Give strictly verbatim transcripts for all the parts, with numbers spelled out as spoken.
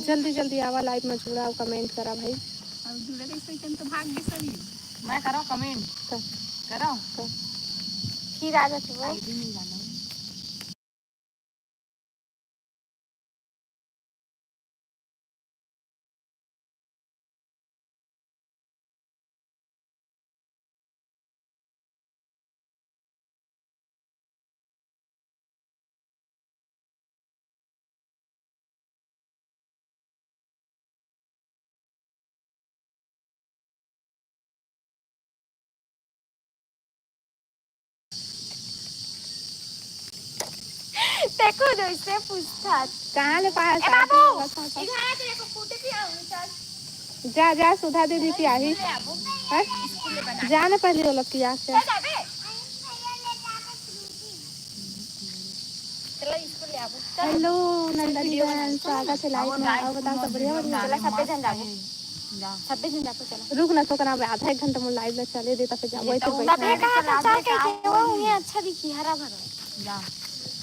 जल्दी जल्दी आवा, लाइव में जुड़ा अउ कमेंट करा भाई। अब जुड़े रही तो भाग गए सभी। मैं करो कमेंट। कर। करो। कर। फिर आ जाते वो। आईडी नहीं जाना। देखो, जैसे पूछता। कहाँ ले पाया ए बाबू, इधर आ के देखो, कूटे की आऊँ, चल। जा, जा, सुधा दीदी पियाही। हैं? जा ना पहले वो लोग पिया से। चल जाबे। चलो, इसको ले आबो। चल। हेलो, नंदनी बहन, स्वागत है लाइव में। और बताओ, सब बढ़िया, बढ़िया? चला, सब्बे जन जाबो। जा। सब्बे जन जाबो, चला। रुक ना, तो कना आधा एक घंटा में लाइव ला चले दे, तब जाबो। ये तो उनका बेटा है, तो चार के वो उन्हें अच्छा दिखी, हरा भरा। जा।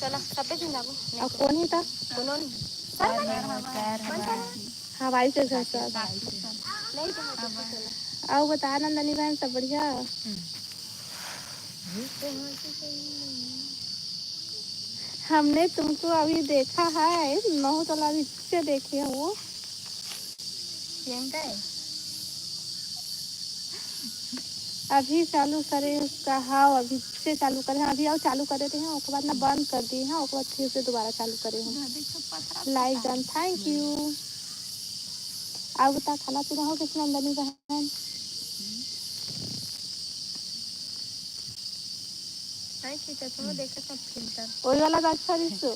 चला, सब्बे जन जाबो। अब कौन ही था? कोनो नहीं। सर, हवा, हवा। हवाई से घर सर। नहीं, तो चला। अब बता, नंदनी बहन, सब बढ़िया? हम्म। हमने तुमको अभी देखा है, नौ तला अभी से देखे हो। प्रियंका है। अभी चालू करे उसका, हाँ, अभी से चालू करे हैं, अभी और चालू करे थे, ओकर बाद ना बंद कर दिए हैं, ओकर बाद फिर से दोबारा चालू करे हैं। लाइक डन, थैंक यू। अब तक खाना पीना हो गया नंदनी बहन? नहीं खींचा, तुम देखा सब फिल्टर। वही वाला तो अच्छा रिसो।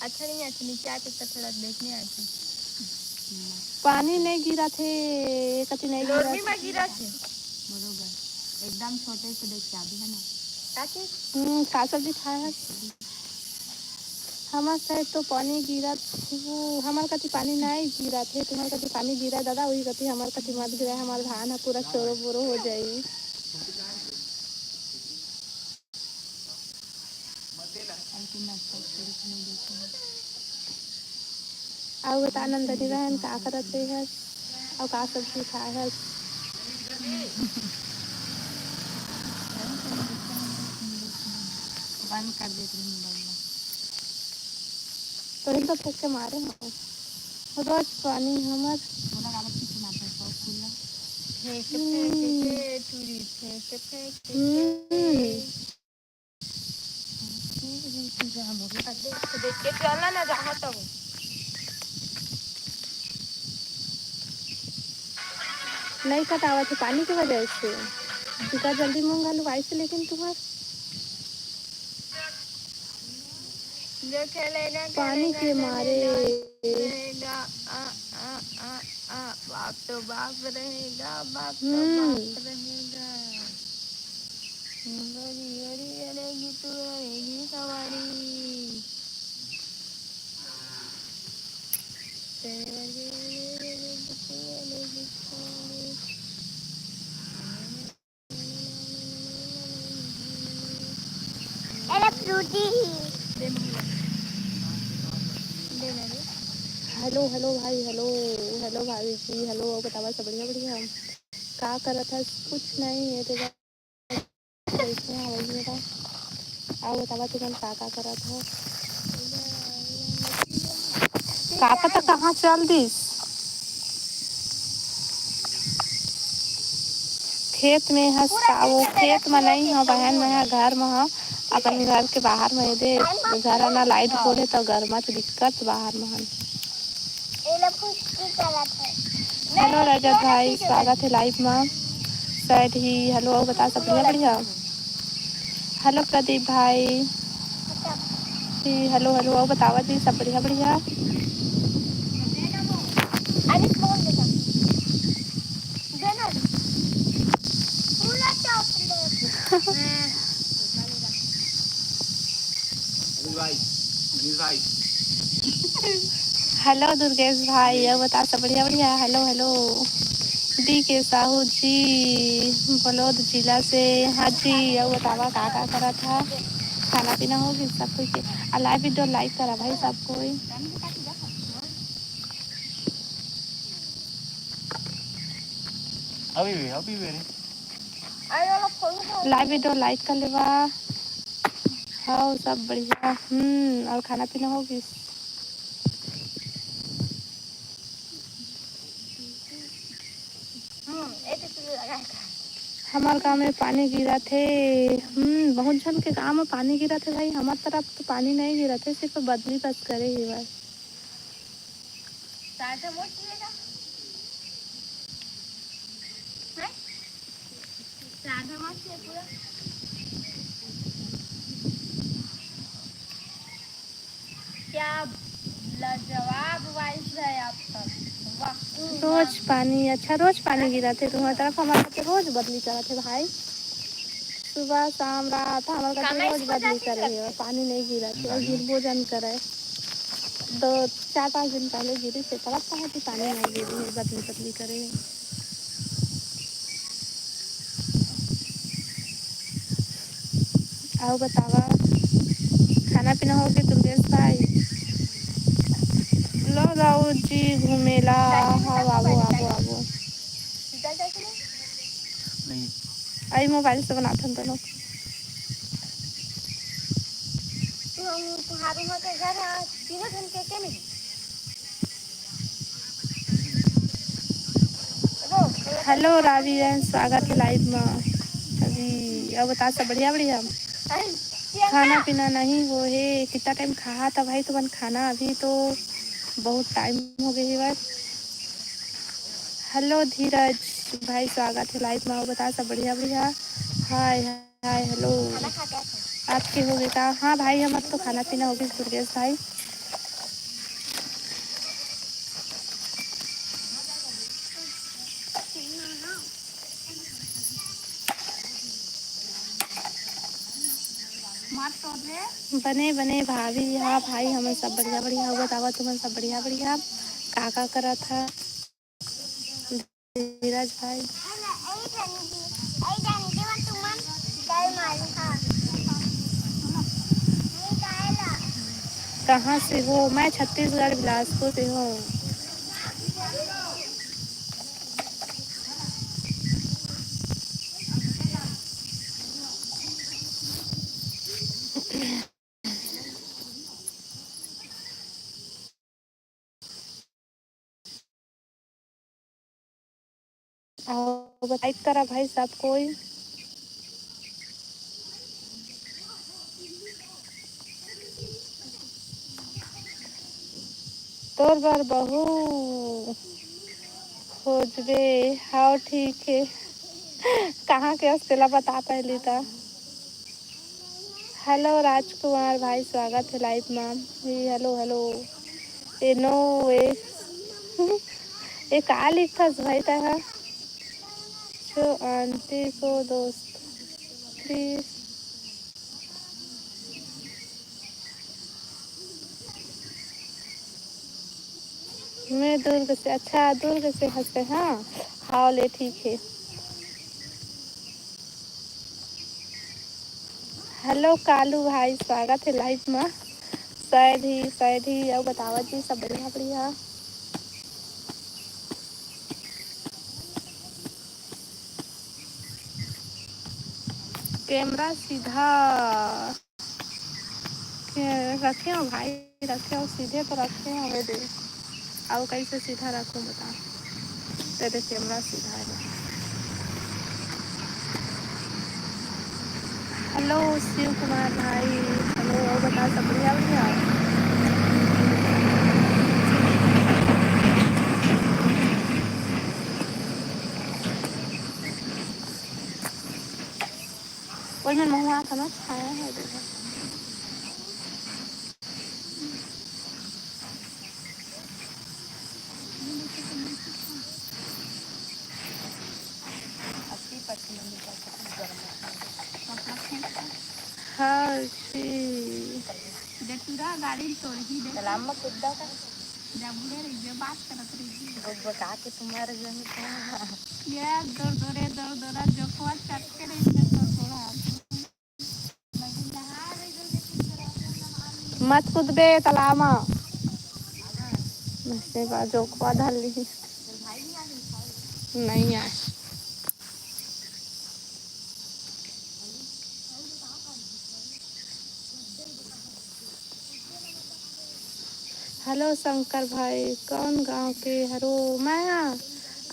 अच्छा नहीं आती, नीचे आके तो थोड़ा देखने आती। पानी नहीं गिरा थे, ये कति नहीं गिरा लोरमी थे। में गिरा थे। बरोबर, एकदम छोटे से देख के आबे, है ना? का चीज? हम्म, का सब्जी खाए है? हमर साइड तो पानी गिरत हे, हमर कति पानी नहीं गिरत हे, तुम्हर कति पानी गिरा दादा, वही कति हमर कति मत गिरा, हमर धान ह पूरा चोरो बोरो हो जाई। अउ बता नंदनी बहन, का करत रहे हस? अउ का सब्जी खाए हस? बंद कर देत रही मोबाइल ला। तोहिन तो फेंक के मारे हो। रोज पानी हमर। बोला वाला की सुनाते हैं, बहुत खुला। फेंक, फेंक के, टूरी, फेंक, फेंक के। हम्म। देख के चलना ना, जहाँ तक। नहीं कटावत हे पानी के वजह से। जितना जल्दी मूंग घलो आइस, लेकिन तुम्हार देखे लेना, पानी के मारे। रहेगा, आ, आ, आ, आ, बाप तो बाप रहेगा, बाप तो हम्म। बाप रहेगा। बड़ी, बड़ी रहेगी तू, रहेगी सवारी। तेरे वर्गी रहेगी तू, रहेगी सवारी। अरे फ्रूटी। हेलो, हेलो भाई, हेलो, हेलो भाभी जी, हेलो, बतावा सब बढ़िया, बढ़िया। का करत हस? कुछ नहीं, ये तो बस बैठे हैं, वही मेरा। अउ बतावा तुमन का, का करत हो? का पता कहाँ चल दिस। खेत में हस का, वो खेत में नहीं हो बहन, मैं ह घर में ह, अपन घर के बाहर में दे, घर ना लाइट बोले तो गरमत दिक्कत बाहर में हन। हेलो रजत भाई, स्वागत है लाइव में। सैड ही हेलो, अउ बता सब बढ़िया, बढ़िया। हेलो प्रदीप भाई। जी, हेलो, हेलो, अउ बतावा जी, सब बढ़िया, बढ़िया। हेलो दुर्गेश भाई, अउ बता सब बढ़िया, बढ़िया। Hello, hello. डी के साहू जी, बलोद जिला से। हाँ जी, अउ बतावा का, का करत हा? खाना पीना हो गई सब कोई के। आ live video like करा भाई सब कोई। अभी भी, अभी भी रे। Live video like कर लेवा। हाँ, सब बढ़िया। हम्म, और खाना पीना हो गई? हमार गांव में पानी गिरत हे। हम्म, बहुत झन के गांव में पानी गिरत हे भाई। हमार तरफ तो पानी नहीं गिरत हे, सिर्फ बदली बस करे हे बस। क्या लाजवाब voice है आपका, वाह। रोज पानी, अच्छा, रोज पानी गिरत हे तुम्हारी तरफ, हमारे तरफ तो रोज बदली करत हे भाई। सुबह, शाम, रात, हमारे तरफ तो रोज बदली करे हे, पानी नहीं गिरत हे, और गिरबो जन करे। दो, चार, पाँच दिन पहले गिरी से, तरफ कहाँ थी पानी नहीं गिरी है, बदली बदली करे हे। अउ बतावा, खाना पीना हो गए दुर्गेश भाई? लो जाओ जी घूमेला। हाँ, आबो, आबो, आबो। नहीं। आई मोबाइल से बनाथन दोनों। हम तुम्हारे वहाँ के घर, हाँ, तीनों जन के, के मिली? Hello रावी बहन, स्वागत हे live में। अभी अब बता, सब बढ़िया बढ़िया? खाना पीना नहीं हो हे, कितना टाइम खाहा था भाई तुमन खाना? अभी तो बहुत टाइम हो गए हे बस। Hello धीरज भाई, स्वागत हे live में। अब बता, सब बढ़िया बढ़िया? हाय हाय, hello। आपके हो गए का? हाँ भाई, हमार तो खाना पीना हो गए दुर्गेश भाई। बने बने भाभी, हाँ भाई, हमन सब बढ़िया बढ़िया। बतावा तुमन सब बढ़िया बढ़िया, का का करत हा? धीरज भाई। कहाँ से हो? मैं छत्तीसगढ़ बिलासपुर से हूँ। अउ बताई करा भाई सब कोई। तोर बर बहू खोजबे। हाँ ठीक हे। कहाँ के हस तेला बता पहली त। Hello राजकुमार भाई, स्वागत हे live मा। जी hello hello। ए नो ए, ए का लिखथस भाई तैं हा? छो आंटी को दोस्त please। मैं दुर्ग से। अच्छा, दुर्ग से हस तैं हा? हाँ ले, ठीक हे। Hello कालू भाई, स्वागत हे live मा। सैधी सैधी, अउ बतावा जी, सब बढ़िया बढ़िया? Camera सीधा के रखे हो भाई, रखे हो, सीधे तो रखे हो, वे दे। अउ कैसे सीधा रखूं बता? तेरे camera सीधा है। Hello शिव कुमार भाई, hello, अउ बता, सब बढ़िया बढ़िया? कोई मन महुआ था ना, छाया है देखो। हाँ जी। जटुरा गाड़ी तोड़ही दे। सलाम मत कुत्ता का। जब उड़े रही, जब बात करत रही। वो बका के तुम्हारे जन का। ये दौड़ दौड़े, दौड़ दौड़ा, जोखवा चट के रही, तो थोड़ा। लेकिन नहा रही, तो मत कूदबे तालाब म। वैसे बा जोकवा धर ली। नहीं आए। हेलो शंकर भाई, कौन गांव के हरो? मैं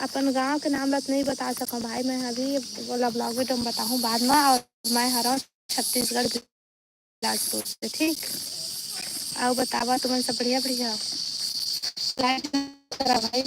अपन गांव के नाम ला तो नहीं बता सकूं भाई, मैं अभी वाला ब्लॉग वीडियो में बताहूं बाद में। और मैं हरो छत्तीसगढ़ बिलासपुर से, ठीक। अउ बतावा तुमन सब बढ़िया, बढ़िया? लाइक करा भाई।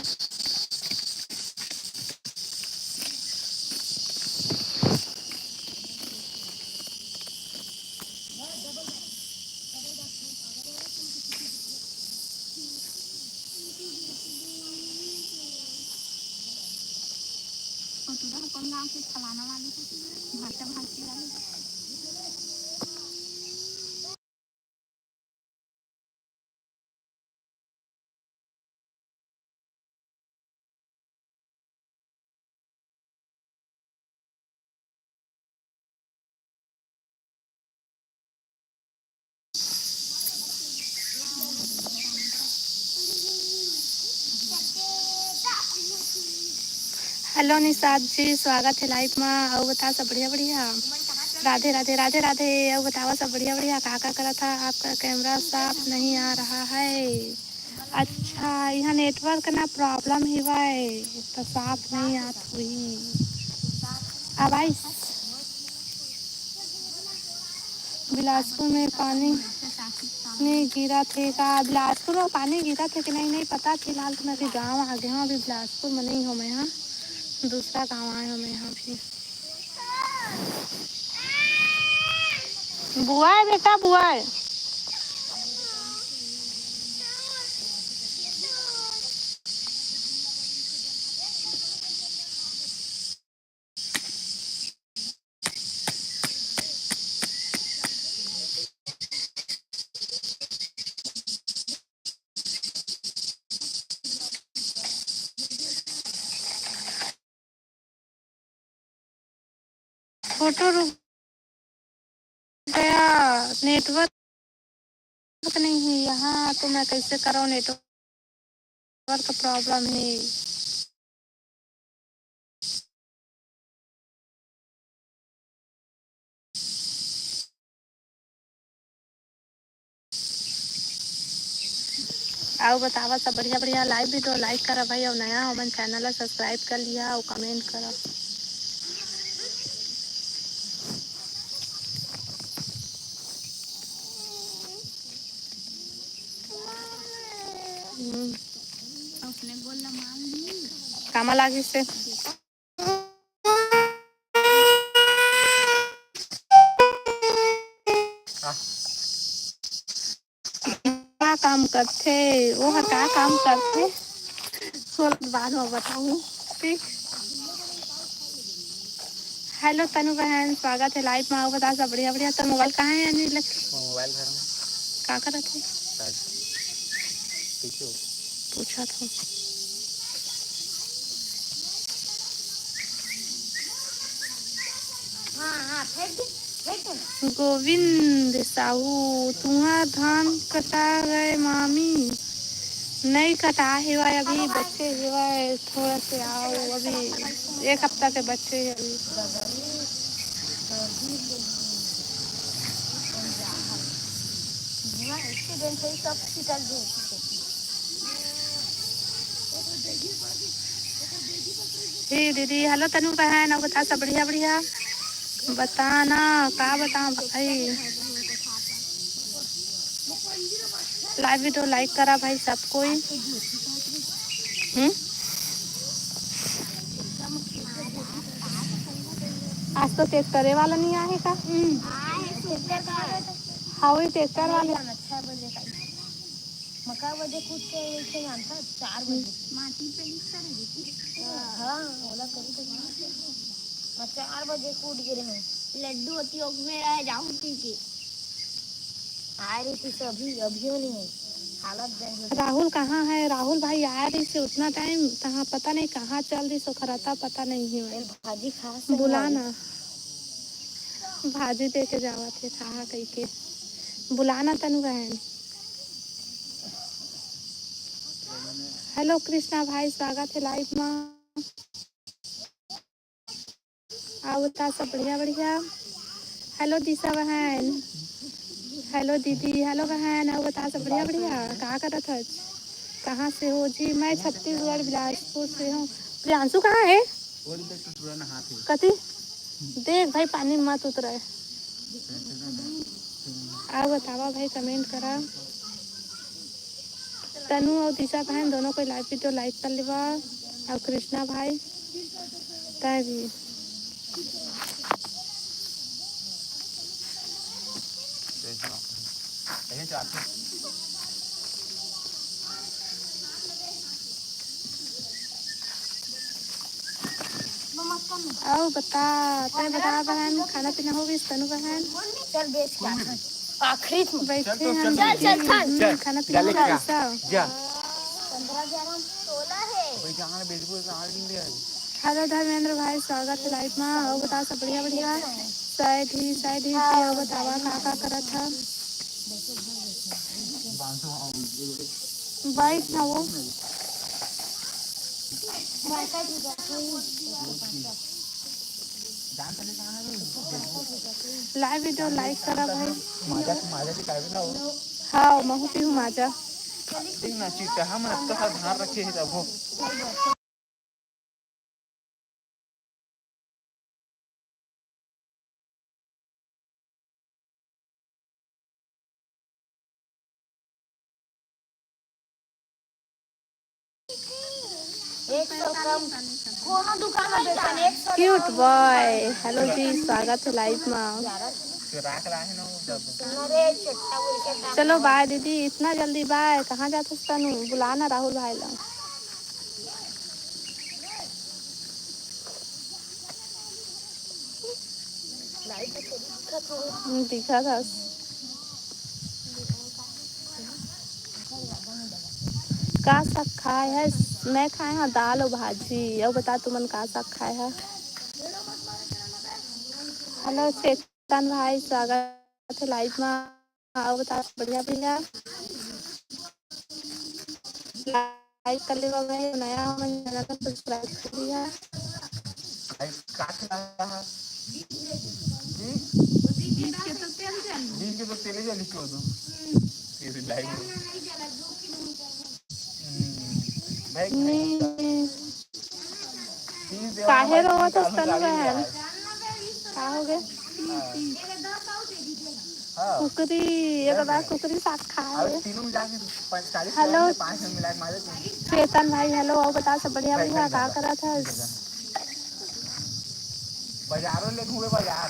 हेलो निषाद जी, स्वागत है लाइव मा। अउ बता सब बढ़िया बढ़िया? राधे राधे, राधे राधे। अउ बतावा सब बढ़िया बढ़िया? का का करत हा? आपका कैमरा साफ नहीं आ रहा है। अच्छा, यहाँ नेटवर्क ना प्रॉब्लम हिवय, तो साफ नहीं आत हुई। अब आइस? बिलासपुर में पानी नहीं गिरा थे का? बिलासपुर में पानी गिरा थे कि नहीं, नहीं पता। फिलहाल तो मैं अभी गाँव आ गया हूँ, अभी बिलासपुर में नहीं हूँ मैं, हाँ दूसरा गाँव आए हूँ मैं यहाँ भी। बुआ है बेटा, बुआ है। फोटो रुक गया, नेटवर्क नहीं है यहाँ, तो मैं कैसे करूँ? नेटवर्क प्रॉब्लम है। अउ बतावा सब बढ़िया बढ़िया। लाइव वीडियो लाइक करा भाई, अउ नया हो मन चैनल ला सब्सक्राइब कर लिया अउ कमेंट करा। हम्म। कामा लागिस से? का काम करथे? वो हर का काम करथे? सोल बाद में बताऊँ, ठीक। हेलो तनु बहन, स्वागत है लाइव में। अउ बता सब बढ़िया बढ़िया। तोर मोबाइल कहाँ है यानी लग? मोबाइल घर में। का करत है? शायद पीछे हो। पूछा था। हाँ, हाँ, फेंक दे, फेंक दे ना। गोविंद साहू, तुंहर धान कटा गए मामी? नहीं कटा हेवय, अभी बचे हेवय, थोड़ा से आओ, अभी एक हफ्ता के बचे हे अभी। जी दीदी, हेलो तनु बहन, अउ बता सब बढ़िया बढ़िया? बता ना, का बता भाई? लाइव वीडियो लाइक करा भाई सब कोई। हम्म। आज तो ट्रैक्टरे वाला नहीं आए का? हाँ, वही ट्रैक्टर वाले। छह बजे का। मका बजे कूद के उठे जान था, चार बजे। माटी पे लिख कर देती। हाँ, ओला करी तो। मैं चार बजे कूद गिरे हूँ। लड्डू होती ओक में रह जाऊँ पी के। आए रही थी सभी, अभियो नहीं है। हालत देख लो। राहुल कहाँ है? राहुल भाई आए रही से उतना टाइम, तहाँ पता नहीं कहाँ चल रही, सोखरता पता नहीं है। भाजी खास नहीं बुला है। ना। भाजी दे के जावत हे, कहा कही के। बुला ना तनु बहन। हेलो कृष्णा भाई, स्वागत हे लाइव मा। अउ बता, सब बढ़िया बढ़िया? हेलो दिशा बहन, हेलो दीदी, हेलो बहन। अउ बता, सब बढ़िया बढ़िया? का करत हच? कहाँ से हो जी? मैं छत्तीसगढ़ बिलासपुर से हूँ। प्रियांशु कहाँ है? कति? देख भाई, पानी मत उतरे। अउ बतावा भाई, कमेंट करा। तनु अउ दिशा बहन दोनों कोई लाइव वीडियो लाइक कर लेवा। अउ कृष्णा भाई, तै भी। अउ बता, तै बता बहन, खाना पीना हो गइस तनु बहन? चल, बेच के आखिरी में। बैठे चल, तो हन चल, दीदी। चल, चल, हम्म, चल। खाना पीना हो गइस? जा। पंद्रह ग्यारह सोलह है। भाई, जहाँ बेचबो, कहाँ दिन दे आई? हेलो धर्मेंद्र भाई, स्वागत है लाइव मा। अउ बता, सब बढ़िया बढ़िया? साइड ही, साइड ही पे। अउ बतावा, का का करत ह? बाइक ना वो। लाइव वीडियो लाइक करा भाई। हाँ, महू पीहू माजा। एक सौ कम, कोनो दुकान में बेचन, एक सौ। क्यूट बॉय, हेलो जी, स्वागत है लाइव मा। अरे, चट्टा बोल के चलो बाय दीदी, इतना जल्दी बाय? कहाँ जात हस तनु? बुला ना राहुल भाई ला। दिखत हस। का साग खाए हस? मैं खाए हँव दाल अउ भाजी। अउ बता, तुमन का साग खाए ह? हेलो चेतन भाई, स्वागत है लाइव मा। अउ बता, बढ़िया भैया। लाइक कर लेवा भाई, नया हो मन चैनल ला सब्सक्राइब कर लिया। भाई, का खिला रहा है? जी? बीच के तो तेल जल। बीच के तो तेल ही जल क्यों दू? ये भी लाइक। हम्म, भाई, नहीं। काहे रोवत हस तनु बहन? का हो गे? हाँ। कुकरी, ये तो बात कुकरी साग खाए। हेलो चेतन भाई, हेलो, अउ बता, सब बढ़िया बढ़िया, का करत हस? बाजारों ले घूमे बाजार।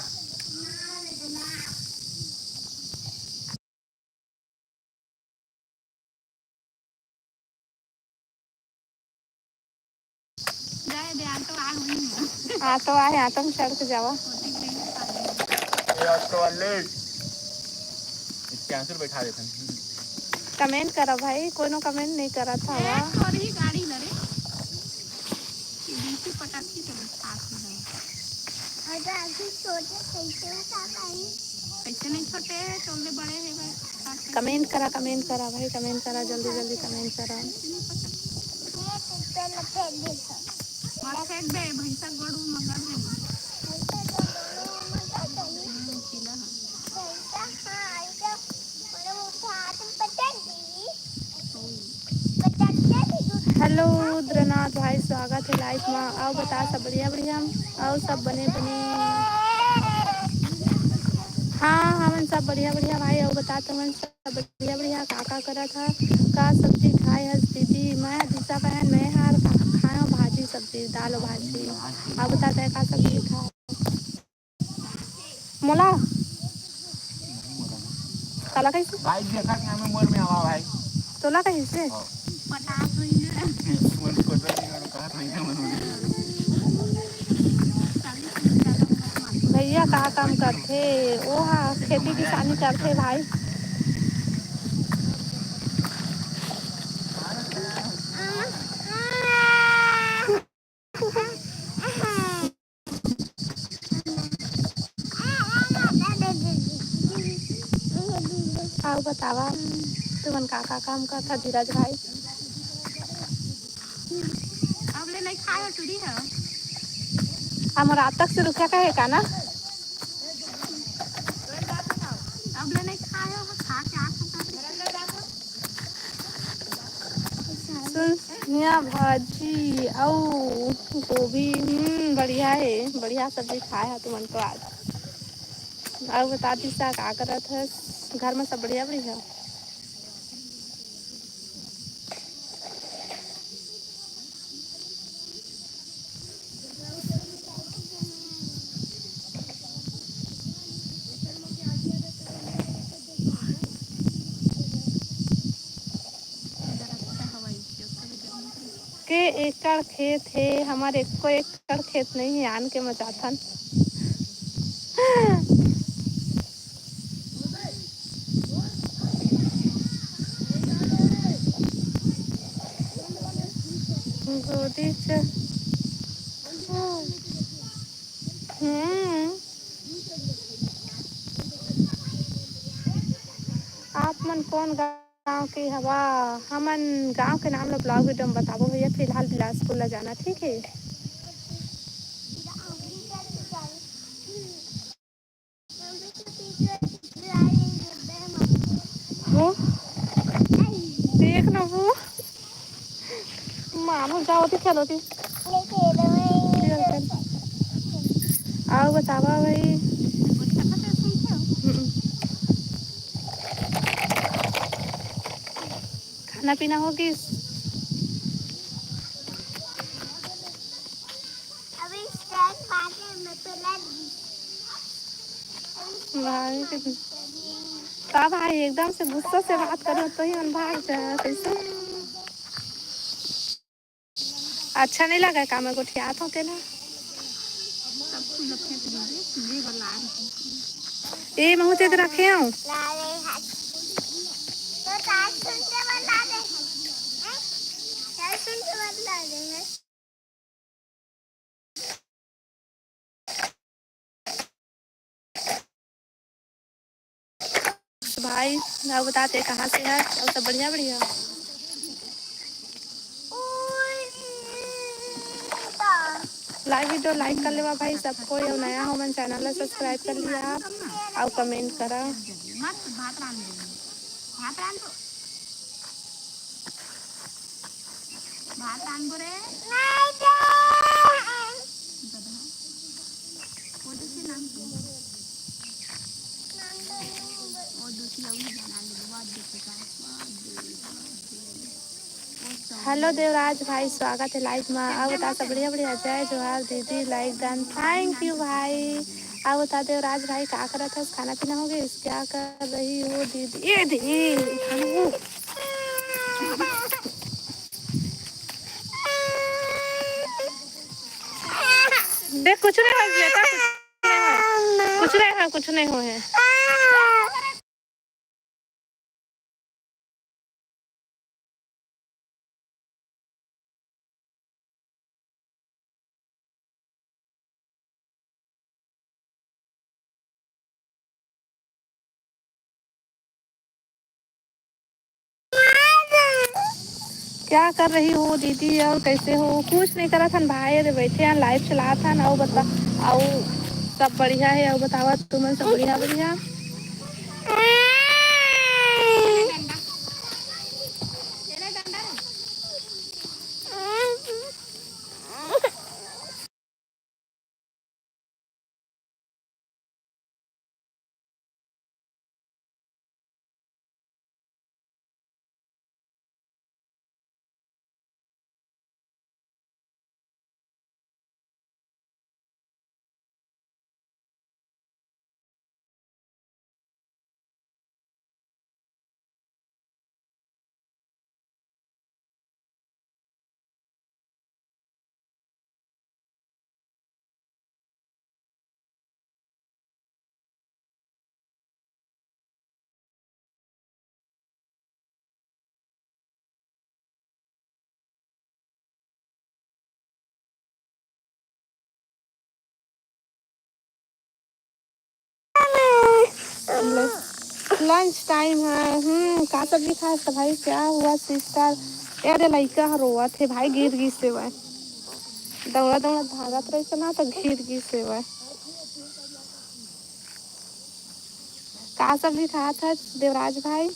जाए दे, ऑटो आ गई है। ऑटो आए, ऑटो में चढ़ के जावा। ये ऑटो वाले, इसके आंसू बैठा देते हैं। कमेंट करा भाई, कोनो कमेंट नहीं करा था। ये तोर ही गाड़ी ना रे। बीसी पटाखी तो बैठा के है। अगर अभी छोटे कैसे उठा पाई? कैसे नहीं छोटे, तोले बड़े है भाई। कमेंट करा, कमेंट करा भाई, कमेंट करा, जल्दी जल्दी कमेंट करा। ये तो चल फेंक दे। मत फेंक दे, भैंसा गोड़ू मगर दे। भैंसा गोड़ू मगर दे। हम्म, पीला है। भैंसा, हाँ, ऐसा, मतलब, उठा, तुम पटक दी। हेलो रुद्रनाथ भाई, स्वागत है लाइव मा। अउ बता, सब बढ़िया बढ़िया? अउ सब बने बने? हाँ, हमन सब बढ़िया बढ़िया भाई। अउ बता, तुमन सब बढ़िया बढ़िया? का का करत ह? का सब्जी खाए हस दीदी? मैं दिशा बहन, मैं हर का खाए हँव, भाजी सब्जी, दाल अउ भाजी। अउ बता, तै का सब्जी खाए? मोला? काला कहिसे? भाई, देखा कि हमें मोर में आवा भाई। तोला कहिसे? हाँ। पटास हुई है। मोर को तो नहीं, मोर कहा नहीं है, मोर में। भैया का काम करथे? ओ हा खेती किसानी करथे भाई। अउ बतावा, तुमन का का काम करथा धीरज भाई? हम रात तक से रुका का है का ना? अब ले नहीं खाए हो, खा के आ सकता है। सुन, धनिया भाजी अउ गोभी, हम्म, बढ़िया है, बढ़िया सब्जी खाए हा तुमन तो आज। अउ बता दिशा, का करत हस? घर में सब बढ़िया, बढ़िया? के एकड़ खेत हे? हमर एको एकड़ खेत नहीं हे, आन के मचाथन। गोदी च-, हम्म। आप मन कौन गांव के हवा? हमन गांव के नाम ला vlog video में बताबो भैया। फिलहाल बिलासपुर ला जाना, ठीक है? वो देख ना वो। मानो जाओ थी, खेलो थी। अउ बतावा भाई। हम्म। खाना पीना हो गिस? अभी stand मारे में तो लग गई। भाई के-, का भाई, एकदम से गुस्सा से बात करो तो ही मन भाग जा, कैसे? अच्छा नहीं लगा का मैं गोठियात हों तेला? ए, महू तेद रखे हूँ। भाई, अउ बता ते कहाँ से है? अउ सब बढ़िया, बढ़िया। Live video like कर लेवा भाई सब कोई, अउ नया हो मन channel ला subscribe कर लिया, अउ comment करा। मस्त भात रांध दो, भात रांध दो। भात रांधबो रे। गधा। वो तो से नाम को। वो दूसरी अभी बना ले, बहुत देखे का, बहुत देखे का। Hello देवराज भाई, स्वागत है live में। अउ बता सब बढ़िया बढ़िया। जय जोहार दीदी, like done, thank you भाई। अउ बता देवराज भाई, का करत हस? खाना पीना हो गइस? क्या कर रही हो दीदी? ये दे, खाना। देख, कुछ नहीं हो बेटा, कुछ नहीं हो, कुछ नहीं हो, कुछ नहीं हो है। क्या कर रही हो दीदी और कैसे हो? कुछ नहीं करत हन भाई, अरे बैठे हन, live चलात हन। और बता, और सब बढ़िया है? और बतावा तुमन सब बढ़िया, बढ़िया? Lunch time है। हम्म, का सब्जी खाए तो भाई? क्या हुआ sister? ए, अरे लइका ह रोवत हे भाई, गिर गिस हे वह। दौड़ा दौड़ा भागत रहिस ना, त गिर गिस हेवय। का सब्जी खात हस देवराज भाई?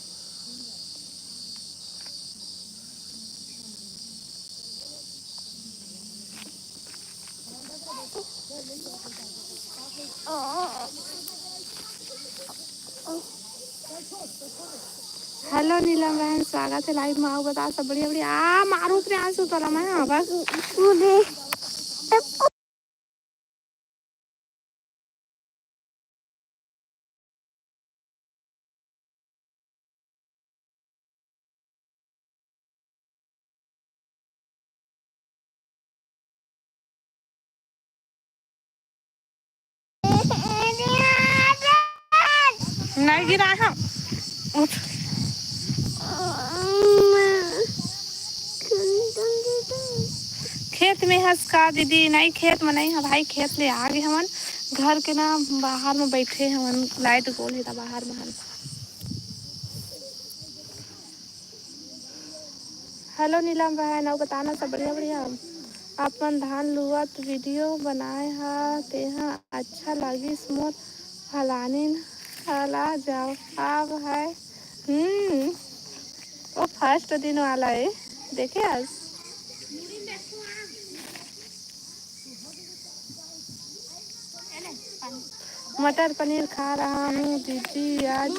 हेलो नीलम बहन, स्वागत है लाइव में। आओ, बता सब बढ़िया बढ़िया। आ मारू प्रियांशु तोला मैं, हाँ, बस। नहीं गिरा है। उठ। खेत में हस का दीदी? नहीं, खेत में नहीं है भाई, खेत ले आ गए हमन। घर के ना बाहर में बैठे हमन, लाइट गोल है त बाहर में हन। हेलो नीलम बहन, अउ बताना सब बढ़िया बढ़िया? अपन धान लुवत वीडियो बनाए हा, तेहा अच्छा लागिस मोर फलानिन हला जाओ। अब है, हम्म, वो फर्स्ट दिन वाला है, देखे आज। मटर पनीर खा रहा हूँ दीदी आज।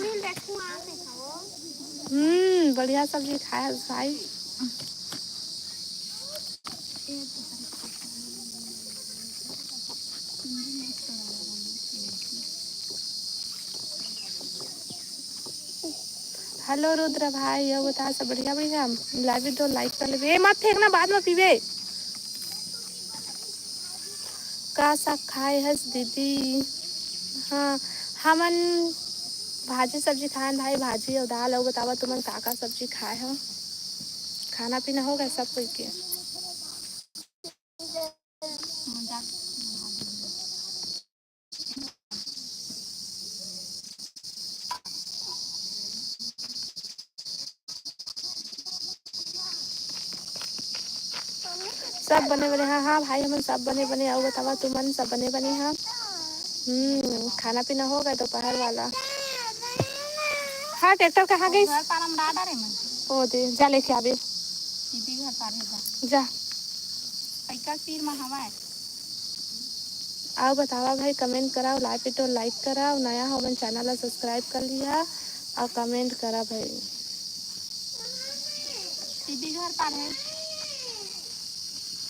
हम्म, बढ़िया सब्जी खाया भाई। हेलो रुद्र भाई, ये बता सब बढ़िया बढ़िया? लाइव तो लाइक कर लेबे। ए, मत फेंकना, बाद में पीबे। का साग खाए हस दीदी? हाँ, हमन भाजी सब्जी खाएन भाई, भाजी अउ दाल। अउ बतावा तुमन का का सब्जी खाए हो? खाना पीना हो गया सब कोई के? सब बने बने, हाँ, हाँ भाई, हमन सब बने बने। अउ बतावा तुमन सब बने बने, हाँ? हम्म, खाना पीना हो गए दोपहर वाला? हाँ, ट्रैक्टर कहाँ गई? घर पार हम ला डारे मन। ओ दे, जा लेके आबे। दीदी घर पार है जा। जा। पैका तीर में हवा है। अउ बतावा भाई, कमेंट कराओ, लाइव वीडियो लाइक कराओ, नया हो मन चैनल ला सब्सक्राइब कर लिया अउ कमेंट करा भाई। टीवी घर पार है,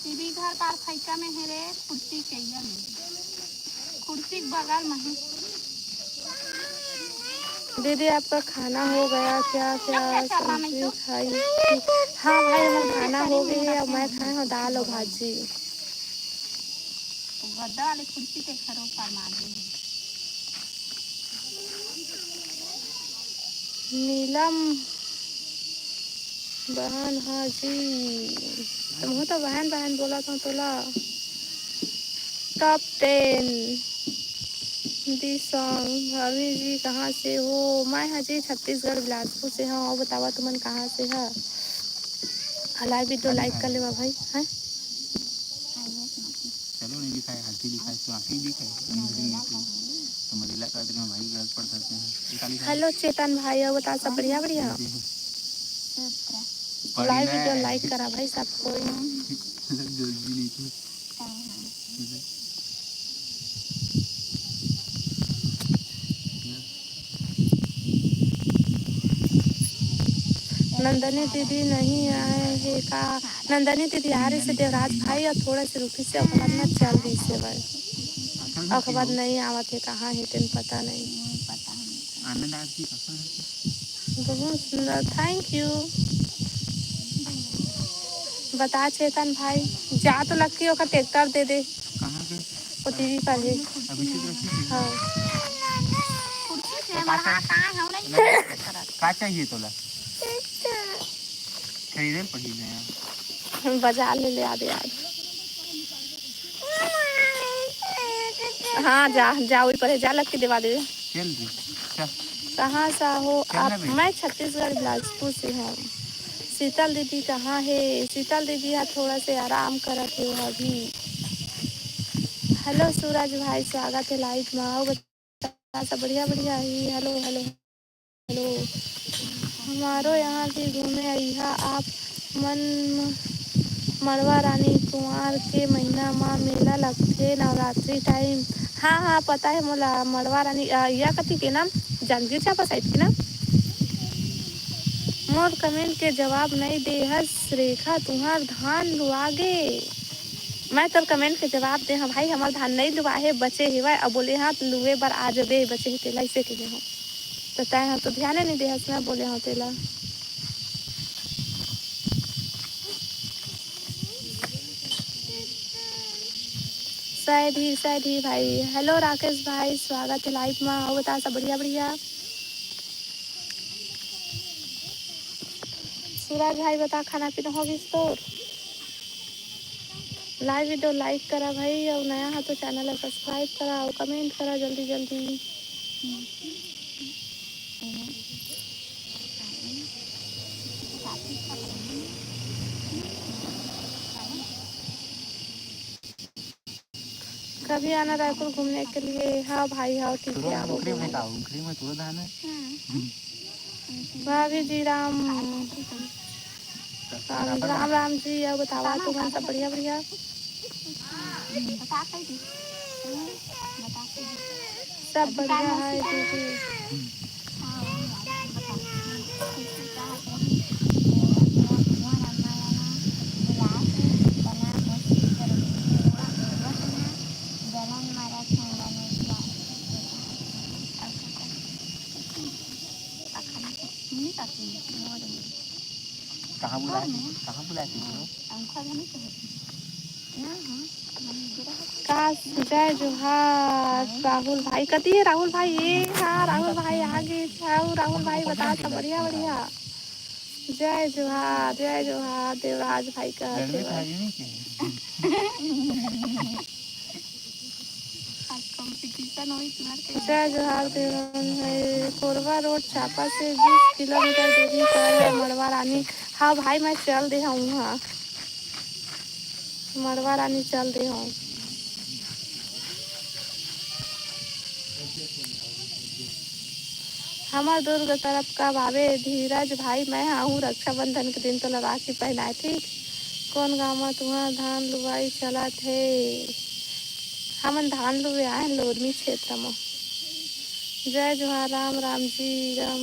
टीवी घर पार फैका में है रे, कुर्सी के ये में, कुर्सी के बगल में है। दीदी, आपका खाना हो गया क्या? क्या सब्जी खाई? हाँ भाई, हमर खाना हो गई है। अब मैं खाए हूँ दाल और भाजी। गद्दा वाले कुर्सी के खरो पर मार दे। नीलम बहन हा जी, तुमहू तो बहन बहन बोला था तोला। Top ten the song. भाभी जी कहाँ से हो? मैं हा जी छत्तीसगढ़ बिलासपुर से हूँ। और बतावा तुमन कहाँ से है? लाइव वीडियो लाइक कर लेवा भाई, हैं? चलो, नहीं लिखा है, हल्की लिखा है, तो आंखें दिखा है, अंजलि नहीं थी। तो मरेला कर देना भाई, गलत पढ़ सकते हैं। ये काली खाली हेलो चेतन भाई, और बता सब बढ़िया बढ़िया? दे दे। पढ़ी लाइव ना वीडियो है। लाइक करा भाई सब कोई। जल्दी नहीं थी। नंदनी दीदी नहीं आए हे का? नंदनी दीदी आ रही से देवराज भाई, और थोड़ा से रुकी से ओकर बाद ना चल रही से भाई। ओकर बाद नहीं आवत हे, कहाँ हे तेन पता नहीं। आनंद आरती कहाँ है? बहुत सुंदर, थैंक यू। बता चेतन भाई, जा तो लक्की ओकर ट्रैक्टर दे दे। कहाँ के? वो टीवी पर है। अभिषेक रखी थी। हाँ। कुर्सी से तो का मरहा चाहिए? कहाँ है, वो नहीं करत। का चाहिए तोला? खरीदे पड़ी ना यार। बाजार ले ले आबे आज। हाँ, जा, जा, वही पर है, जा, लग के देवा दे। चल रे, चल। कहाँ से हो चल आप? ना बे। मैं छत्तीसगढ़ बिलासपुर से हूँ। शीतल दीदी कहाँ है? शीतल दीदी हा थोड़ा से आराम करत हे अभी। हेलो सूरज भाई, स्वागत है लाइव मा। अउ बता, सब बढ़िया? बढ़िया ही। Hello, hello, hello. हमारो यहाँ भी घूमे अइहा आप मन। मड़वा रानी, कुंवार के महीना मा मेला लगथे नवरात्रि टाइम। हाँ, हाँ, पता है मोला। मड़वा रानी, अ, या कति के नाम, जांजगीर चांपा साइड के ना। मोर कमेंट के जवाब नई दे हस रेखा, तुंहर धान लुआ गे। मैं तोर कमेंट के जवाब दे हंव भाई, हमर धान नई लुआ हे, बचे हेवय, अउ बोले हंव लुए बर आ जबे, बचे हे तेला, अइसे कहे हंव। त तैं ह तो ध्याने नई दे हस, मैं बोले हंव तेला। सैधी, सैधी भाई, हेलो राकेश भाई, स्वागत है लाइव मा। अउ बता, सब बढ़िया? बढ़िया। सूरज भाई, बता, खाना पीना हो गिस तोर? लाइव वीडियो लाइक करा भाई, अउ नया हा तो चैनल ला सब्सक्राइब करा अउ कमेंट करा जल्दी जल्दी। कभी आना रायपुर घूमने के लिए। हाँ भाई, हाँ, ठीक है, आओगे। उखरी में का, उखरी में तोर धान है। भाभी जी राम, राम, राम, राम जी, अउ बतावा तुमन सब बढ़िया, बढ़िया? सब बढ़िया है दीदी। कहाँ बुलाए थे? कहाँ बुलाए थे bro? का जय जोहार राहुल भाई, कति है राहुल भाई? ये हाँ, राहुल भाई आ गे। हाँ, राहुल भाई बता, सब बढ़िया? बढ़िया। जय जोहार, जय जोहार देवराज भाई का आशीर्वाद। जय जोहार देवराज भाई। कोरबा रोड चांपा से बीस किलोमीटर दूरी पर है मड़वा रानी। हाँ भाई, मैं चल दे हूँ वहाँ। मड़वा रानी चल दे हूँ। हमर दुर्ग तरफ कब आवे धीरज भाई, मैं आहूँ रक्षाबंधन के दिन तोला राखी पहनाए, ठीक? कौन गाँव मा तुंहर धान लुवाई चलत हे? हमन धान लुवे आए लोरमी क्षेत्र मा। जय जोहार, राम राम जी, राम।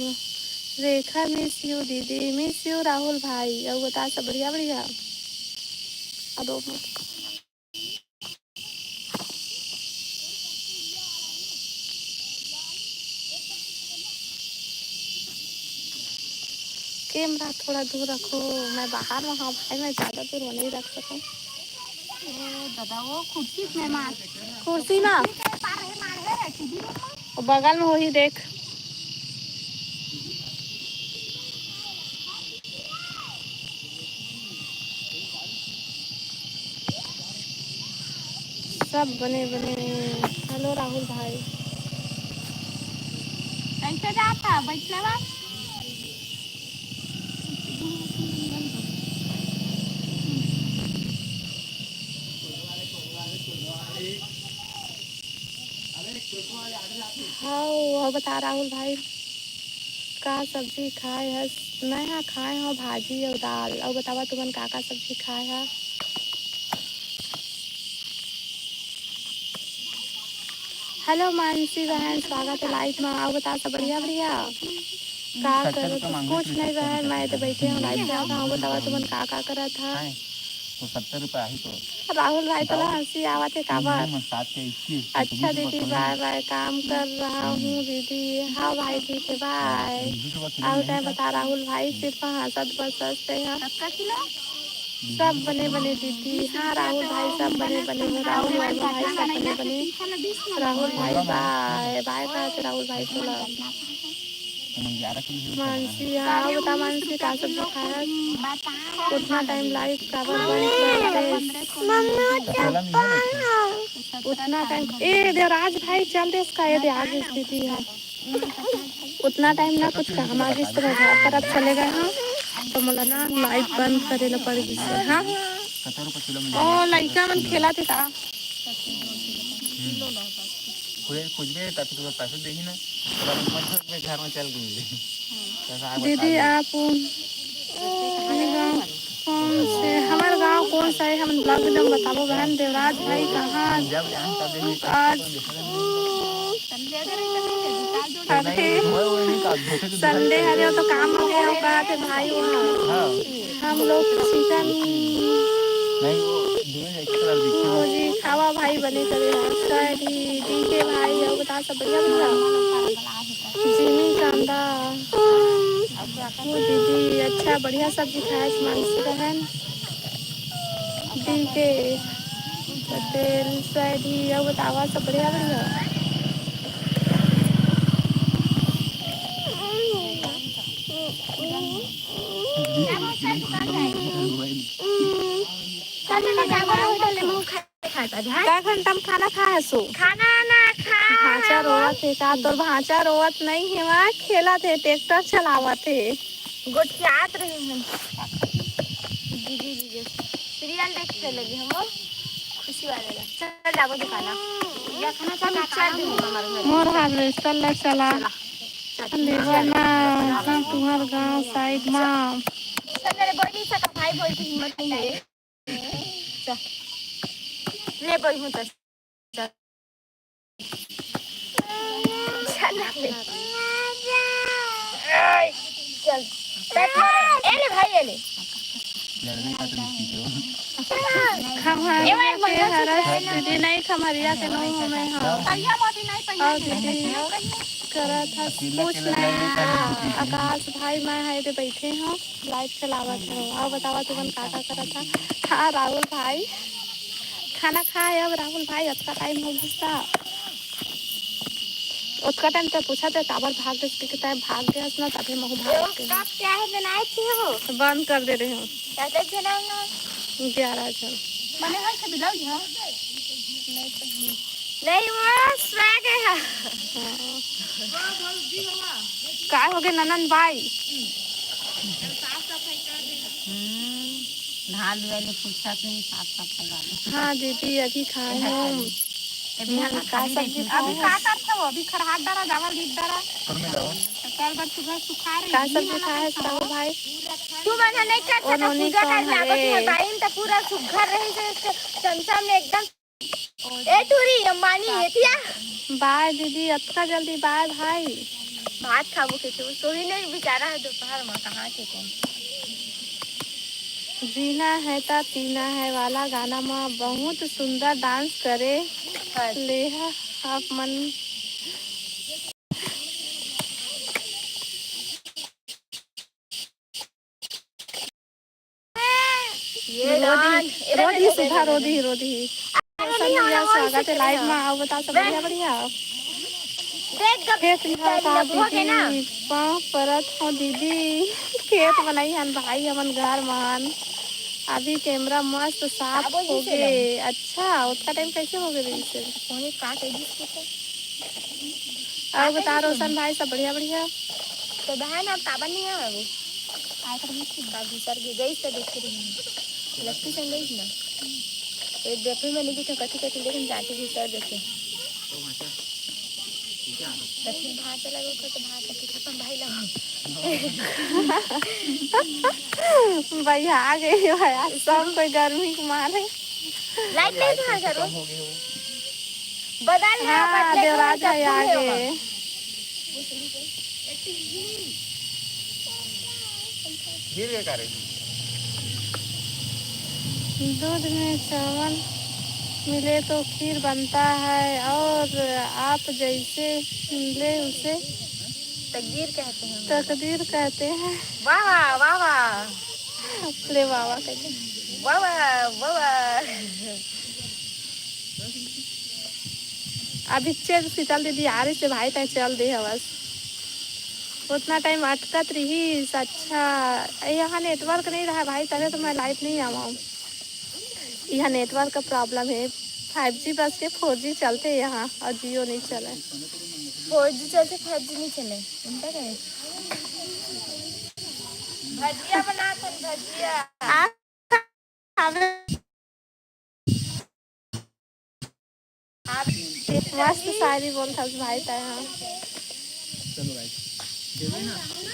रेखा, miss you दीदी, miss you राहुल भाई। अउ बता, सब बढ़िया? बढ़िया। अब कैमरा थोड़ा दूर रखो, मैं बाहर में हूँ भाई, मैं ज़्यादा दूर में नहीं रख सकूँ। ए दादा, वो कुर्सी में मार। कुर्सी में? कुर्सी में मार है रे, टीवी में मार। वो बगल में वही देख। सब बने बने। हेलो राहुल भाई। कैसे जाता? बैठले बा। हव, हव बता राहुल भाई, का सब्जी खाए हस? मैं हा खाए हव भाजी अउ दाल। अउ बतावा तुमन का का सब्जी खाए हा? हेलो मानसी बहन, स्वागत है लाइव मा। अउ बता सब बढ़िया? बढ़िया। का करत हस? कुछ नहीं बहन, मैं तो बैठे हूँ लाइव देखत हूँ। बतावा तुमन का का करत हा? तो सत्तर रुपया आही तो। राहुल भाई, तोला हंसी आवत हे काबर? अच्छा दीदी, बाय बाय, काम कर रहा हूँ दीदी। हाँ भाई, ठीक है, बाय। अउ तैं बता राहुल भाई, सिर्फ हंसत बसत हे। सब बने बने दीदी। हाँ राहुल भाई, सब बने बने हो। राहुल, राहुल भाई, सब बने बने। राहुल भाई, बाय बाय, बाय राहुल भाई, तोला। मानसी, हाँ, बता मानसी, का सब्जी खाया? उतना टाइम लाइव काबर बंद कर दे? उतना टाइम, ए देवराज भाई, चल दे इसका, ये दे, आगे स्थिति है। उतना टाइम ना कुछ काम आ गिस, तो मैं घर तरफ चले गए हूँ, तो मोला ना लाइव बंद करे ला पड़ गिस हे। हाँ, ओ लइका मन खेलत हे का? खुदे पूछबे, तब तो पैसा देही ना। तब मत सोचबे, घर में चल के मिले। पैसा आए दीदी, बता दे। आप अपने गाँव कौन से, हमारे गाँव कौन सा है, हम ब्लॉग में जब बताबो बहन। देवराज भाई कहाँ जब यहाँ तब यही आज? अरे, संडे हरे तो काम हो गया होगा, थे भाई वहाँ। हाँ। हम लोग चिकन नहीं, वो दिन एक कलर दिखे। ओ जी, खावा भाई बने करे हैं। सॉरी, डीके भाई, और बता, सब बढ़िया, बढ़िया? जिमी कांदा। ओ दीदी, अच्छा, बढ़िया सब्जी खाए, मानसी बहन। डीके पटेल, सॉरी, और बतावा, सब बढ़िया, बढ़िया? का घंटा में खाना खा हसो? खाना ना खा। भांचा रोवत हे का? तोर भांचा रोवत नहीं हे, वहाँ खेलत हे, ट्रैक्टर चलावत हे। गोठियात रही हूँ। दीदी, दीदी, सीरियल देखते लगे हम, खुशी वाले ला। चल जाबो दुकाना। या खाना चल, चल, चल, हमारे घर। मोर हार्वेस्टर ला चला। चला। चल, लेबर ना, एकदम तुम्हार गांव साइड मा। चल, मेरे बोल नहीं सका, भाई बोल की हिम्मत नहीं है। चल। ले बोल हूँ तो। चल। चल ना ले। चल। ए ले भाई, ए ले। खम्हरिया के हरस दीदी नहीं, खम्हरिया के नोहूँ मैं, हाँ। और दीदी करत हस कुछ नहीं। आकाश भाई, मैं है दे बैठे हूँ, लाइट चलावत हूँ। और बतावा तुमन का का करत हा? हाँ राहुल भाई खाना खाए। अब राहुल भाई अतका टाइम हो गिस ता। ओतका टाइम तो पूछा थे काबर भाग गए, कि तय भाग गए ना, तभी महू भाग गए। कब क्या है बनाए थे हो? बंद कर दे रहे हो। कैसे जनाऊंगा? ग्यारह जन। मने है से बिलाउज है? नहीं, वो स्वैग है। हाँ। का हो गए ननन भाई? हम्म, नहा धोए ले फुर्सत नहीं, साफ सफाई वाले। हाँ दीदी, अभी खाए हम। ए बिहान हम्म, में का खाली सब्जी रही। खाए अभी हो? का करत हो? अभी खरहात डारा, चावल, रीत डारा। कर में जाओ। तो कल बर सुबह सुखा रही, का घी सब्जी वाला खाए हो, खाओ। साहू भाई? तू मन ह नहीं कर ओ सकत, नोनी पूजा कौन करे लागत हरे? है, बाइन त पूरा सुग्घर रही से चमचा में एकदम। ए टूरी, अंबानी, एतिया। बाय दीदी, अतका जल्दी बाय भाई। भात खाबो के तू, सोही नहीं बेचारा है दोपहर में, कहाँ के कौन? जीना है ता पीना है वाला गाना में बहुत सुंदर डांस करे। बस। लेहा आप मन। ये रोधी, डांस, इधर रोधी देखो, सुधा, इधर रोधी, देखो। रोधी। अरे, सब नहीं, भैया, हम स्वागत है ऐसे लाइव करें। में। आओ, बताओ, सब बढ़िया, बढ़िया? देख, गप-, खेत में का लबुआ के ना। दीदी, पाँव परत हो दीदी। खेत बनाई हन भाई, हमन घर मान। अभी कैमरा मस्त साफ आबो जी हो से गए। अच्छा, उतना टाइम कैसे हो गए इसे? कोने काट है जी इसको तो। और बता रोशन भाई, सब बढ़िया, बढ़िया? तो बहन, अब काबर नहीं आवे वो? आए कर बीच में। का भीतर के गई से देख के रही। लक्की संग गई ना। ये देखो, मैंने देखा कथी कथी, लेकिन जाके भीतर देखे। तो फिर भांचा लगे, तो भांचा के खत्म भाई लगे। भैया आ गए, भैया सब कोई गर्मी के मारे। लाइट नहीं था करो। बदल रहा है, हाँ, बदले को देवराज तब भैया आ तुम गए। होगा। गिर गए का रे? दूध में चावल मिले तो खीर बनता है, और आप जैसे मिले उसे तकदीर कहते हैं। तकदीर कहते हैं। वाह, वाह, वाह, वाह। ले वाह, वाह कहते हैं। वाह, वाह, वाह, वाह। अभी चल, शीतल दीदी आ रही से भाई, तय चल दे हवस। उतना टाइम अटकत रही। अच्छा, यहाँ नेटवर्क नहीं रहा भाई, तभी तो मैं लाइव नहीं आवा हूँ। यहाँ नेटवर्क का प्रॉब्लम है। फाइव जी बस के, फोर जी चलते यहाँ और जियो नहीं चले। फोर जी चलते, फाइव जी नहीं चले। उनका क्या है? भजिया बना था, भजिया। आप खावे। आप मस्त शायरी बोलथस भाई तैं हा।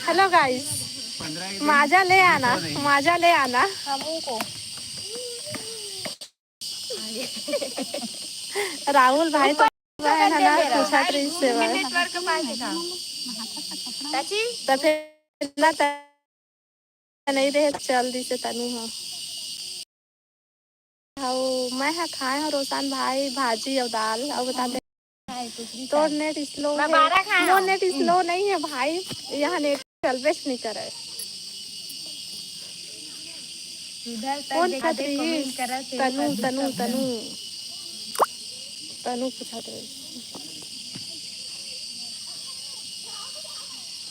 Hello guys, मजा ले आना, मजा ले आना। राहुल भाई तो है ना, पूछत रहिस हे। त फिर ना, त नहीं रहे, चल दिस हे तनु ह। अउ मैं ह खाए हव रोशन भाई भाजी अउ दाल। अउ बता दे, तोर net slow हे। मोर net slow नहीं हे भाई, यहाँ net चलबेच नहीं करे। कौन पूछत रहिस? तनु, तनु, तनु। तनु पूछत रहिस।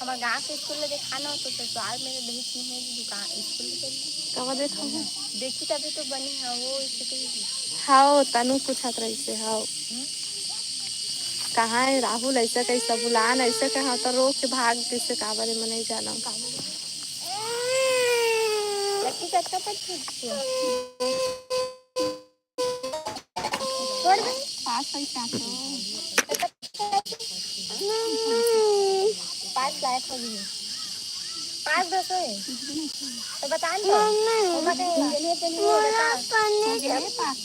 हमर गांव के स्कूल ल देखा ना, तो ससुराल में तो बहुत नहीं है दुकान, स्कूल के। कब देखा है? देखी तभी तो बनी है वो, इससे कहीं। हाओ, तनु पूछत रहिस हे, हाओ। कहाँ है राहुल? ऐसे कहीं सबुलान, ऐसे कहाँ तो रो के भाग दिस हे, काबर हे, मैं नहीं जानव। लकी कतका पट खींच के? छोड़ दे। पास पैसा तो। पास लायक हो गई। पास दस है। तो बता दो। मम्मी, मम्मा के इंजीनियर के लिए मोला बता। पढ़ने के लिए पास।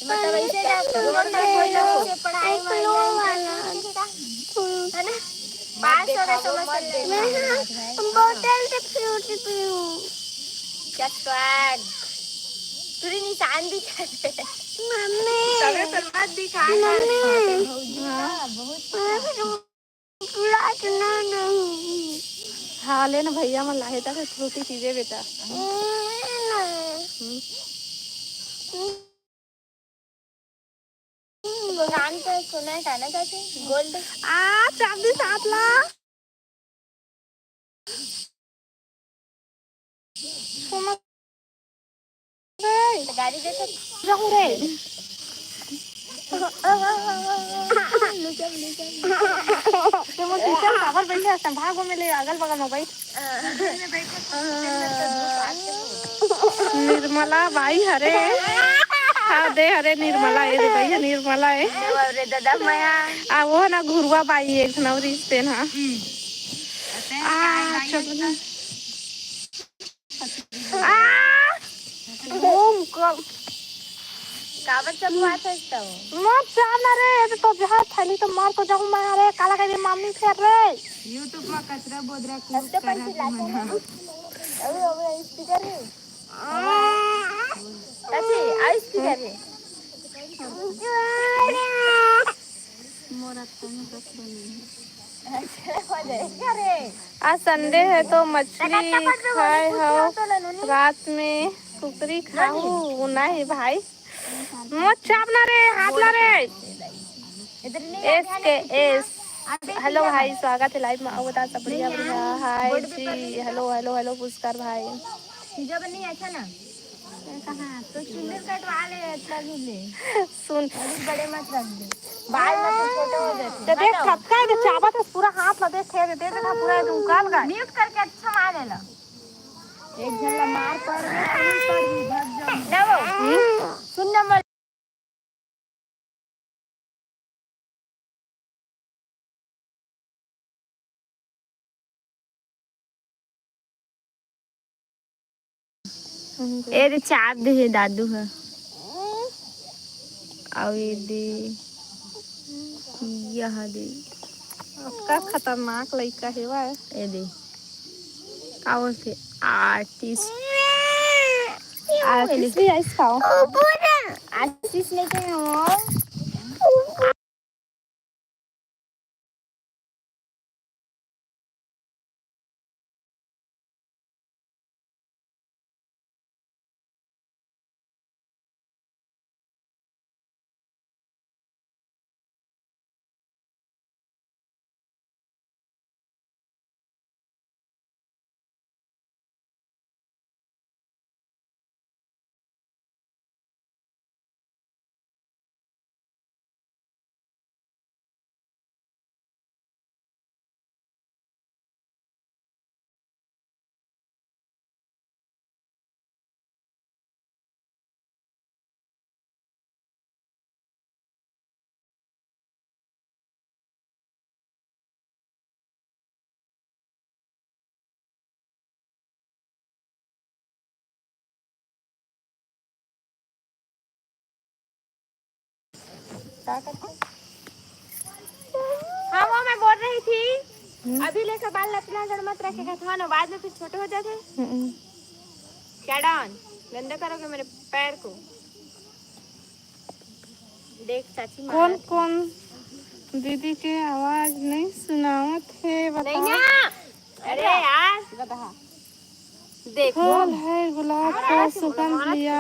मतलब ऐसे जा तो बोल ना, बोल ना, ऐसे पढ़ाई वाला। है ना? पास हो गए, समझ में। मैं हाँ, बोतल से फ्रूटी पीऊँ। क्या स्वैग। पूरी निशान दिखा दे। मम्मी। तबे तो मत दिखा। मम्मी। हाँ। बहुत। हाँ, ले ना भैया मन लाहे तक फ्रूटी पीबे बेटा। हम्म। कान पे सुना है ना चाची? गोल्ड। आ, चांदी साथ ला। गाड़ी देखो। जाऊँ रे। ले चल, ले चल। ये मोर पीछे काबर बैठे हस? भागो, में ले अगल बगल में बैठ। निर्मला बाई हरे। हाँ, दे हरे निर्मला, ए दे भैया निर्मला ए। अरे दादा मया। आ, वो ना घुरुआ बाई एक ठन अउ रिश्ते ना। आ, चल। आ, घूम कब? काबर चबुआत हस तब? मत जा ना रे, ये तो जहाँ थैली तो मार तो जाऊँ मैं रे, काला करी मम्मी फेर रे। YouTube में कचरा बोदरा clip करत हन। अबे, अबे, speaker है। आ। चाची, आ speaker है। मोर अत्ता में कचरा नहीं है। आज Sunday है तो मछली खाए हव, रात में कुकरी खाहू। नहीं भाई, मत चाप ना रे, हाथ ला रे। एस के एस, hello भाई, स्वागत है live में। अउ बता सब बढ़िया, बढ़िया। Hi जी, hello, hello, hello पुष्कर भाई। जब नहीं अच्छा ना। कहाँ? तो चुंदर कटवा ले, अच्छा भी ले। सुन। अभी बड़े मत रख दे। बाल मतलब छोटे हो जाते। तो देख, कतका है, चाबत है पूरा हाथ ला, देख, खेल दे, देख, पूरा एकदम उकाल गा। Mute करके अच्छा मार लेला। एक झन ला मार पड़ गया, कहीं पड़ भी भाग जाओ। ना वो। सुन ना मत। ए दे चाप दे हे दादू ह। अउ ए दे, यह दे। अतका खतरनाक लइका हेवय। ए दे। का बोलथे? Artist। Artist भी आइस का? Artist नहीं कहे हो। का करते? हाँ, वो मैं बोल रही थी, हम्म। अभी लेकर बाल लटना जड़ मत रखेगा, था ना, बाद में फिर छोटे हो जाते। हम्म। क्या डान, गंदा करोगे मेरे पैर को। देख चाची, कौन मारत कौन दीदी के आवाज नहीं सुनावत है, नहीं बताओ। ना। अरे यार, गदहा। देखो। फूल है गुलाब का, सुगंध लिया।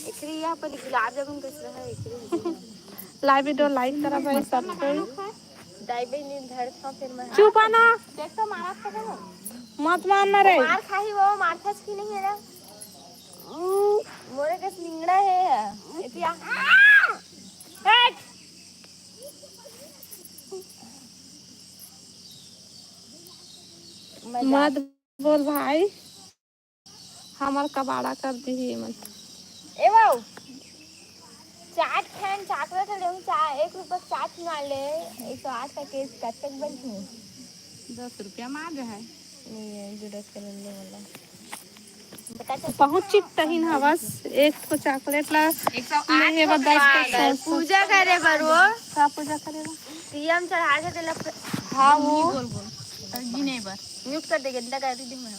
एकरी यहाँ पर गुलाब जामुन कैसे है, एकरी। लाइव वीडियो लाइक करा भाई सब कोई। दाई बहनी धर था फिर मैं। चुप आ ना। देख तो मारा था ना। मत मारना रे। मार खाही वो, मार था कि नहीं है ना? मोरे कस निंगड़ा है। एतिया। हट। मत बोल भाई, हमर कबाड़ा कर दिही एमन। ए बाऊ, चाट खान, चॉकलेट लेहूं, चा-, एक रुपया चाट ना ले, एक सौ आठ का केस कब तक बनही? दस रुपया मांगे है। नहीं है, जुड़त कर ले वाला। पहुंच चिकटहिन हवस, एक ठो चॉकलेट ला एक सौ आठ ले हे बर दस रुपया। पूजा करे बर वो। का पूजा करे बर? सीएम चढ़ा के तेला। हाँ, वो गोल गोल। गिने बर। म्यूट कर दे, गंदा कर दी मैं।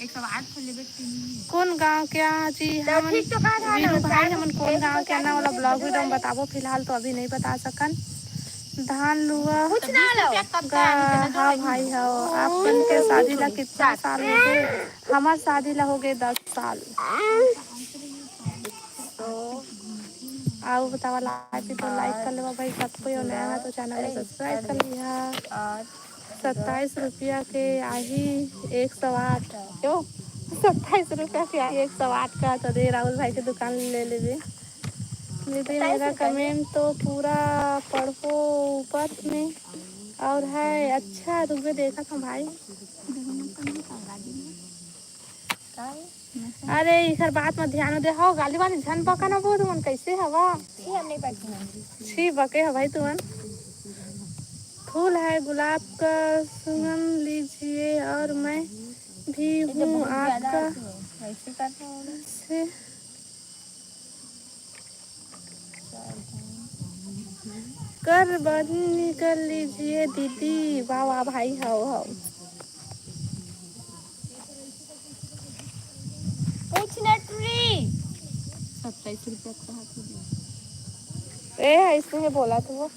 एक सौ आठ को लेबे तीन। कौन गांव के आ जी? तो हमन ठीक तो कहा था ना, वीरू भाई, चार हमन कौन एक गांव के आना वाला ब्लॉग वीडियो में बताबो, फिलहाल तो अभी नहीं बता सकन। धान लुआ कुछ ना लो। गा-, हाँ भाई, हाँ, आप मन के शादी ला कितना साल हो गए? हमार शादी ला हो गए दस साल। तो आओ बतावा, लाइक भी तो लाइक कर लेवा भाई, सब कोई नया है तो चैनल ला सब्सक्राइब कर लिहा। सत्ताईस रुपया के आही एक सौ आठ। क्यों? सत्ताईस रुपया के आही एक सौ आठ का, तो दे राहुल भाई के दुकान ले लेबे। दीदी, मेरा कमेंट तो पूरा पढ़ो ऊपर में। और है अच्छा, रुक बे, देखा था भाई। अरे, इखर बात में ध्यान दे हो, गाली वाली झन बका ना बोल, तुमन कैसे हवा? छी, हम नहीं बकना। छी, बके हो भाई तुमन। फूल है गुलाब का, सुगंध लीजिए, और मैं भी हूँ आपका। वैसे करता होगा। से कर बंद कर लीजिए दीदी। वाह, वाह, भाई, हाओ, हाओ। पूछ ना टुरी। सत्ताईस रुपया का हाथ में। ए, ऐसे में बोला था वो।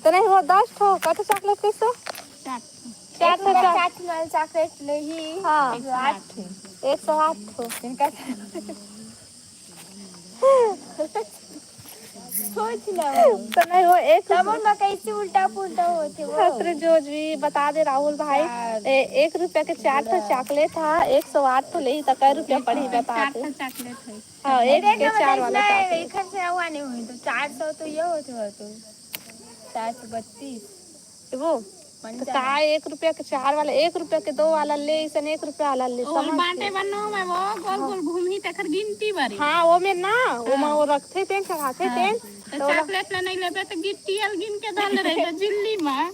तो नहीं हुआ दस ठो, कत चॉकलेट कैसे? चार ठो। चार ठो, चार ठो। चार ठो वाला चॉकलेट लेही। हाँ। एक सौ आठ ठो। एक सौ आठ ठो। इनका सोच ना। तो नहीं हो, एक तब उनका कैसे उल्टा पुल्टा होते वो। हसरे जोज भी बता दे राहुल भाई। चार। ए, एक रुपया के चार ठो चॉकलेट था, एक सौ आठ ठो लेही तो कै रुपया पड़ी बता दे। चार ठो चॉकलेट है। हाँ, एक के चार वाला चॉकलेट। इधर से हुआ नहीं हुई तो चार सौ तो ये होते हो तो चार सौ बत्तीस। वो तो का एक रुपया के चार वाला, एक रुपया के दो वाला ले, इसन एक रुपया वाला ले, और समझ बांटे के? बनो में वो गोल गोल घूमी तेकर गिनती बारी। हाँ, वो में ना, वो में हाँ। वो रखते तेन, चढ़ाते हाँ। तेन, तो तो ओला चॉकलेट ला नहीं लेबे तो गिट्टी अल गिन के धल रहे तो जिल्ली में।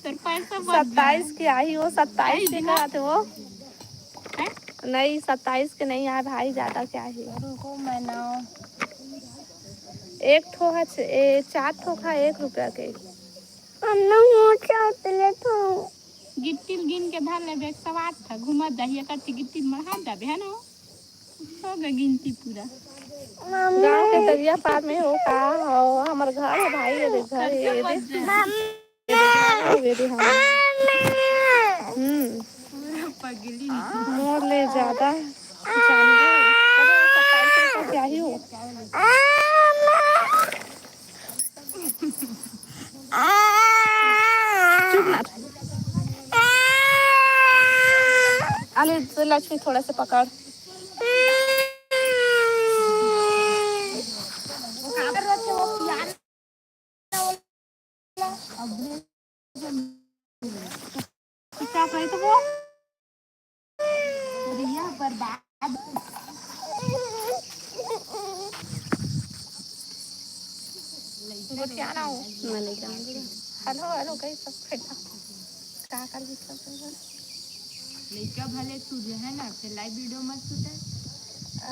तोर पैसा बच जाए। सत्ताईस के आही वो, सत्ताईस के आई ना। कहा थे वो? हैं? नहीं, सत्ताईस के नहीं आए भाई, ज्यादा के आही। रुको, मैं ना एक ठो है छ-, ए, चार ठो खा एक रुपया के। अन्नू मोचा उतले तो। गिट्टी ल गिन के धर लेबे, एक सौ आठ ठा घूमत जाही, एक अच्छी गिट्टी ल मढ़ा जाबे, है ना? हो गए गिनती पूरा। मम्मी। गाँव के तरिया पार में हो का? हो, हमर घर है भाई, ये देख घर, ये देख। मम्मी। ये देख, ये देख, हाँ। मम्मी। हम्म। पूरा पगली। मोर ले ज्यादा जानबे। अरे, सत्ताईस रुपया के आही हो। चुप ना। अरे, तो लक्ष्मी थोड़ा सा पकड़। क्या कही तो वो? रिया बर्बाद। गोठियाना हो। मैं नहीं जानती। हेलो, हेलो, कहीं सब खड़ा। का कर भी सब खड़ा। लइका भले तुझे है ना, फिर लाइव वीडियो मत सुते।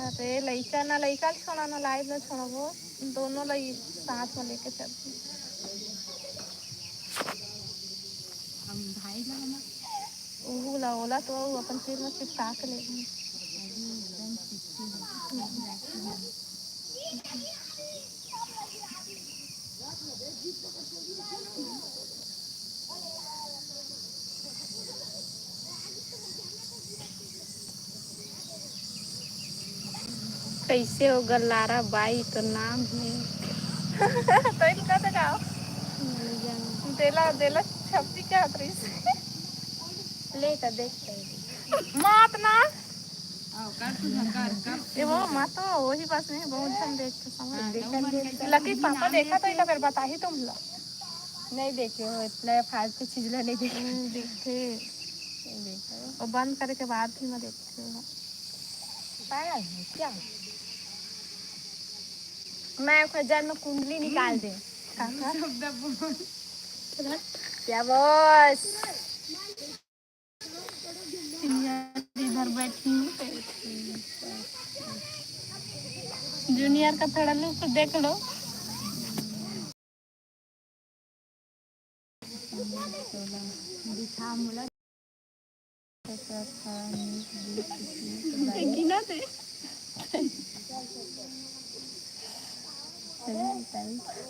अरे लइका ना, लइका ल छोड़ा ना, लाइव ना छोड़बो, दोनों ला साथ में लेके चलते। हम भाई ला ना। ओहू ला, ओला तो अपन सिर में चिपका के ले। अभी एकदम चिपकी है। कैसे हो गल्लारा बाई, तो नाम है। तो इनका तो गाओ। नहीं जाना। देला, देला छपरी क्या प्रिंस? ले तो देखते हैं। मात ना। ए वो माँ तो वही बस में बहुत जन देख के समझ। हाँ, तो मन के लकी पापा देखा तो इतना फिर बताही तुम लोग। नहीं देखे हो, इतना फालतू चीज ला नहीं देखे। नहीं देखे। नहीं देखे हो। वो बंद करे के बाद भी मैं देखे हो। पागल है क्या? मैं ओकर जन्म कुंडली निकाल दे। काका? क्या बॉस? इधर बैठी हूँ। जूनियर का थोड़ा लुक देख लो।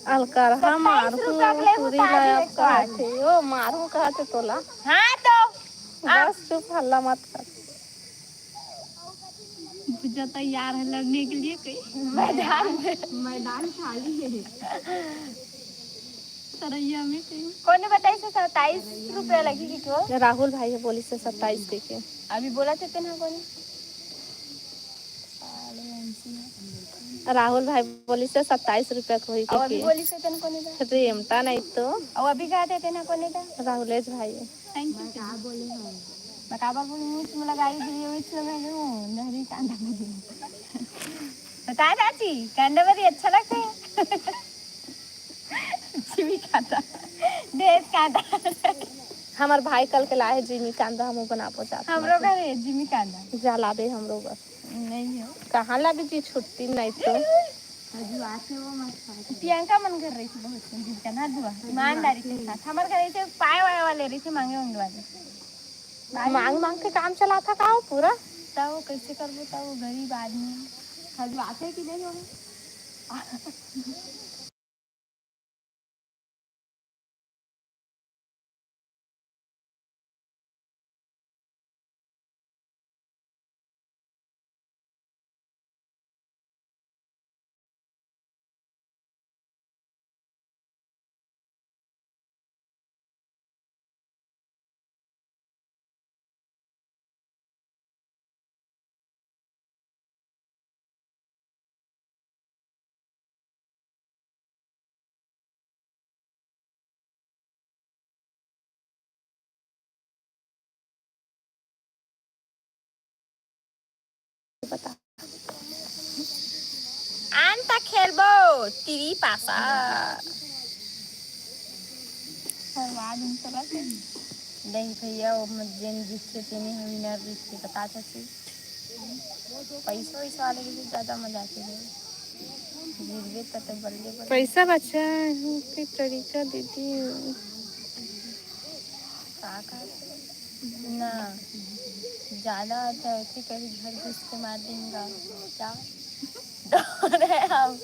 अलकरहा मारहूँ, टूरी ला अब कहत हे, ओ मारहूँ कहत हे तोला। हाँ तो। बस चुप, हल्ला मत कर। पूजा तैयार है लड़ने के लिए कहीं। मैदान में। मैदान खाली है। तरैया में कहीं। कौन ने बताइस हे सत्ताईस रुपया लगही कि को? राहुल भाई हे बोलिस हे सत्ताईस कहिके। अभी बोलत हे तेन हा कोनी? राहुल भाई बोलिस हे सत्ताईस रुपया के होही अउ अभी कहिके। बोलिस हे तेन कोनी बा? रेमटा नहीं तो। अउ अभी कहत हे तेन हा कोनी बा? राहुलेश भाई। Thank you। मैं काबर बोलूँ, मुँह में लगाई दी, मुँह में लगा दूँ, नहरी कांदा बोली। बता चाची, कांदा बरी अच्छा लगथे। जिमी कांदा, देश कांदा। हमर भाई कल के लाए हे जिमी कांदा, हमू बनाबो जात हमरो में। घर हे जिमी कांदा। जा लाबे हमरो बर। नहीं हो। कहाँ लाबे जी, छुट्टी नहीं तो। अजू आथे वो मत खाए। प्रियंका मन घर रही थी बहुत सुंदर का ना दुआ। ईमानदारी के साथ। हमर घर ऐसे पाए वाए वाले रही थे, मांगे उंगे वाले। मांग मांग के काम चलाथा का हो पूरा? तब कैसे करबो, तब गरीब आदमी। अजू आथे कि नहीं हो? बता। आन त खेलबो, तिरी पासा। बर्बाद हम तो रख। नहीं भैया, वो मत जेन जीतथे, तेने हम winner जीतथे, बता चाची। पैसा वैसा वाले के लिए ज्यादा मजा आती है। गिरवे त तो बल्ले बल्ले। पैसा बचाए के तरीका दीदी। का का? ना, ज्यादा तो ऐसे कभी घर घुस के मार देंगा। क्या? डॉन है हम।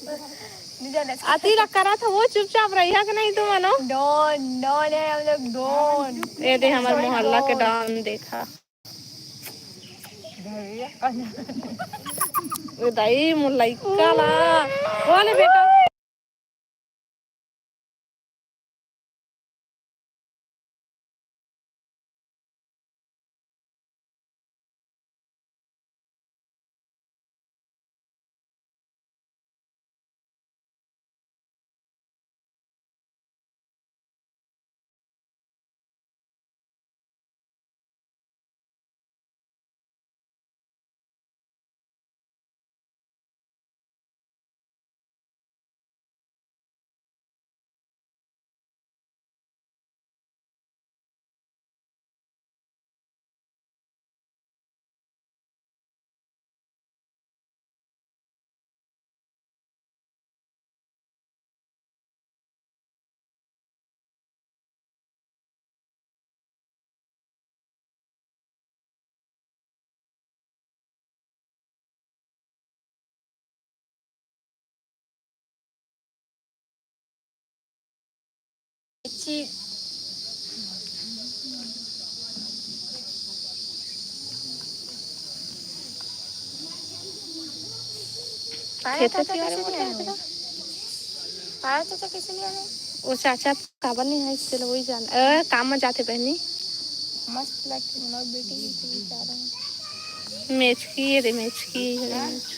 नहीं जाने। अति ला करत हो, वो चुपचाप रहिया के नहीं तू मनो। डॉन, डॉन है हम लोग, डॉन। ये दे हमर मोहल्ला के डॉन देखा। ए दाई, मोर लइका ला। बोले बेटा। कि पाया खेत चाचा के बारे कैसे में नहीं आए? पाया चाचा कैसे नहीं आए? वो चाचा काबर नहीं है, चलो वही जान। अ, काम में जाते बहनी। मस्त लगती है, बेटी की चीज आ रहा है। मेचकी, ये दे मेचकी, ये दे मेचकी।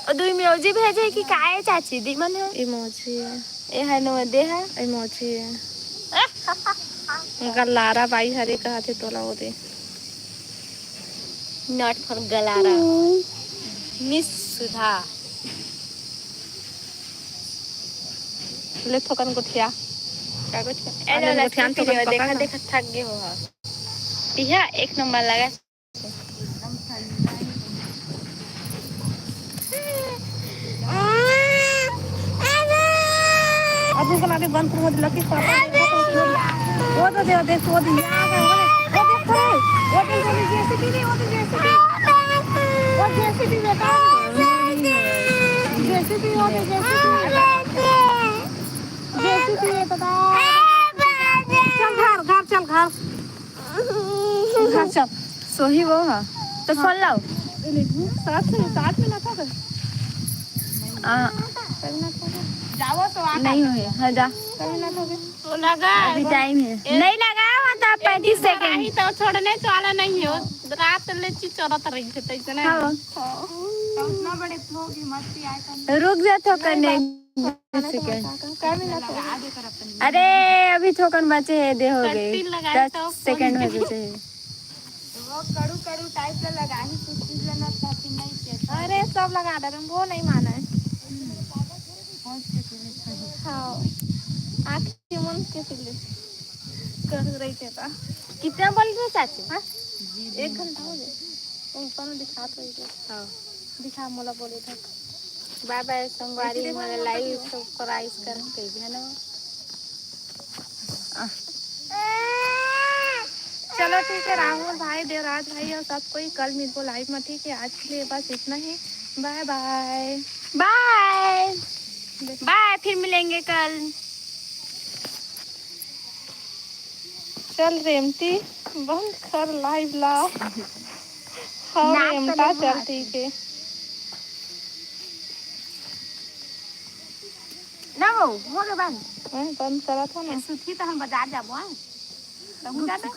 और दो emoji भेजे कि काय चाची दी मन है? Emoji है। ए है नो दे है। Emoji है। गलारा बाई हरे कहा थे तोला वो दे। Not for गलारा। Miss सुधा। ले थोकन गोठिया। का गोठिया? अरे अरे, गोठिया तो देखा, पका ना। देखा, थक गए हो। पिया एक नंबर लगा। अब उनको लाके बंद करो, लकी पापा देखो तो वो, वो तो दे, देख, वो दे, यहाँ आ गए, वो दे, वो देख, वो दे, वो दे, वो दे, जेसीबी नहीं, वो दे, जेसीबी, वो जेसीबी बेटा, जेसीबी, वो दे, जेसीबी, जेसीबी बेटा, चल घर, घर, चल घर। अच्छा, सोही वो हा। तो फोन लाओ। साथ में, साथ में ना था। आ, जाओ तो आ नहीं हुई। हाँ, जा। तो लगा। अभी टाइम है। ए, नहीं लगा, मतलब पैंतीस सेकंड। तो छोड़ने वाला नहीं हो। रात ले चीज चोरत रही थे, तैसे नहीं। हाँ। तो उतना बड़े हो गई, मस्ती आए तो रुक जा, थोकन। अरे, अभी थोकन बचे है, दे हो गए। दस सेकंड हो गए। वो कड़ू कड़ू टाइप का लगा ही कुछ चीज लेना था, फिर नहीं किया। अरे, सब लगा दे, वो नहीं माना है। हाँ, आँख के मन के फिर ले। कर रही थे ता। कितना बोल रहे चाची? हाँ? एक घंटा हो गया। ऊपर में दिखा तो ही दे। हाँ। दिखा, मोला बोले था। बाय बाय संगवारी, मोला लाइक सब्सक्राइब कर कहिए ना। चलो ठीक है राहुल भाई, देवराज भाई और सब कोई, कल मिलबो लाइव में, ठीक है? आज के लिए बस इतना ही। बाय बाय। बाय। बाय, फिर मिलेंगे कल। चल रेमटी, बंद कर लाइव ला। हाँ रेमटा, चल ठीक है। ना वो, हो गए बंद। मैं बंद करा था ना। सुथी तो हम बाजार जाबो, हाँ? तहूँ जाबे?